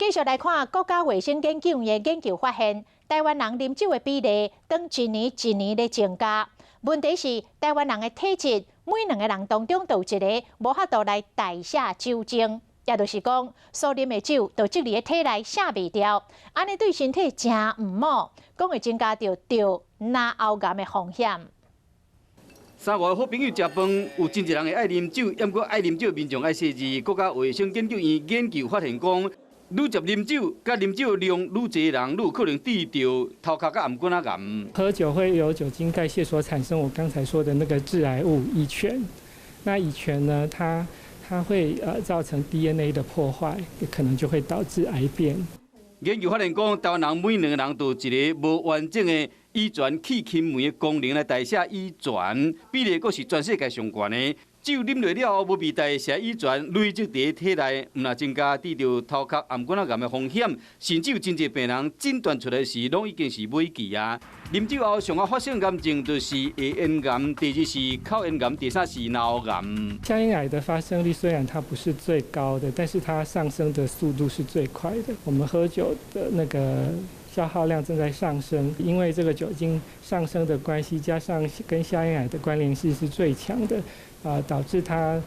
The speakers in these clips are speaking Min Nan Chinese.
繼續來看國家衛生研究院研究發現，台灣人啉酒的比例，當一年一年咧增加。問題是台灣人的體質，每兩個人當中就有一个無法度來代謝酒精，也就是講，所啉的酒就積佇體內卸袂掉，按呢對身體誠毋好，講會增加著著嚨喉癌的風險。三五个好朋友食飯，有真濟人會愛啉酒，毋過愛啉酒的民眾愛細緻。國家衛生研究院研究發現講，愈捷啉酒，佮啉酒量愈濟人，愈有可能得著頭殼佮頷頸仔癌。喝酒會有酒精代謝所產生我剛才說的那個致癌物乙醛。那乙醛呢，它會造成 DNA 的破壞，可能就會導致癌變。研究發現講，台灣人每兩个人都有一个無完整的乙醛去氫酶的功能來代謝乙醛，比例閣是全世界上懸的。酒啉落了後，無被代謝乙醛累積佇體內，毋但增加得著頭殼頷頸仔癌的風險，甚至有真濟病人診斷出來時，攏已經是尾期啊。啉酒後上較發生癌症就是下咽癌，第二是口咽癌，第三是腦癌。下咽癌的發生率雖然它不是最高的，但是它上升的速度是最快的。我們喝酒的那個消耗量正在上升，因為這個酒精上升的關係，加上跟下咽癌的關聯性是最強的，導致它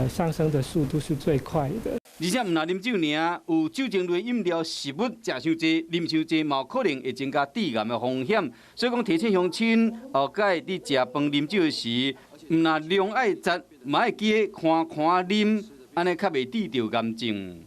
上升的速度是最快的。而且毋但啉酒爾，有酒精類飲料、食物食傷濟、啉傷濟，嘛有可能會增加致癌的風險。所以講提醒鄉親，後擺佇食飯啉酒時，毋但量愛節，嘛愛記得寬寬啉，按呢較袂得著癌症。